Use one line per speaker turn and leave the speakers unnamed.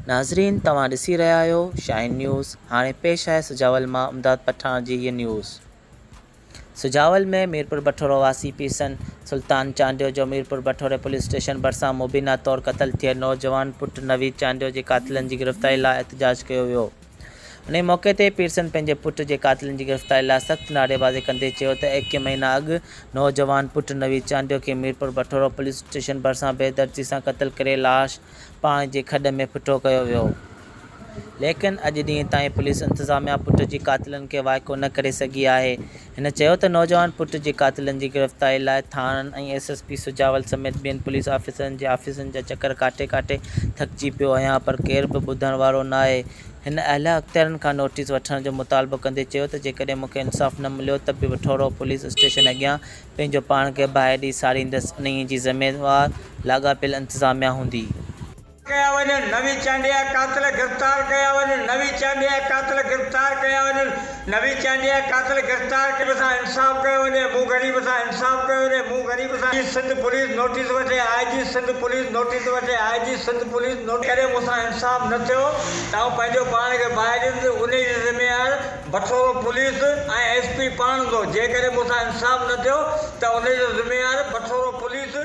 ناظرين توهان ڏسي رهيا آهيو شاهين نيوز هاڻي پيش آهي سجاول مان امداد پٺاڻ جي هيء نيوز سجاول ۾ ميرپور بٺورو واسي پيرسن سلطان چانڊيو جو ميرپور بٺوري پوليس اسٽيشن ڀرسان مبينا طور قتل ٿيل نوجوان پٽ نويد چانڊيو جي قاتلن جي گرفتاري لاء احتجاج ڪيو ويو. انهي موقعي تي پيرسن پنهنجي پٽ جي قاتلن جي گرفتاري لاء سخت نعريبازي ڪندي چيو ته 21 مهينا اڳ نوجوان پٽ نويد چانڊيو کي ميرپور بٺورو پوليس اسٽيشن ڀرسان بيدردي سان قتل ڪري لاش پاڻي جي کڏ ۾ ڦٽو ڪيو ويو ليڪن اڄ ڏينهن تائين پوليس انتظاميا پٽ جي قاتلن کي وائکو نه ڪري سگهي آهي هن چيو ته نوجوان پٽ جي قاتلن جي گرفتاري لاء ٿاڻن ۽ ايس ايس پي سجاول سميت ٻين پوليس آفيسرن جي آفيسن جا چڪر ڪاٽي ڪاٽي ٿڪجي پيو آهيان پر ڪير به ٻڌڻ وارو ناهي هن اعليٰ اختيارين کان نوٽيس وٺڻ جو مطالبو ڪندي چيو ته جيڪڏهن مون کي انصاف نه مليو ته به بٺورو پوليس اسٽيشن اڳيان پنهنجو پاڻ کي باهه ڏئي ساڙيندس انهي جي ذميوار لاڳاپيل انتظاميا هوندي.
ڪيا وڃن، نوي چانڊيا قاتل گرفتار ڪيا وڃن، نوي چانڊيا قاتل گرفتار ڪيا وڃن، نوي چانڊيا قاتل گرفتار غريب سان انصاف ڪيو وڃي، مون غريب سان انصاف ڪيو وڃي، مون غريب سان جي سنڌ پوليس نوٽيس وٺي، آء جي سنڌ پوليس نوٽيس وٺي، آء جي سنڌ پوليس نوٽيس ڪڏهن مون سان انصاف نه ٿيو ته آئون پنهنجو پاڻ کي باهه ڏيندس، انهي جي ذميوار بٺورو پوليس ۽ ايس پي پاڻ هوندو، جيڪڏهن مون سان انصاف نه ٿيو ته انهي جو ذميوار بٺورو پوليس.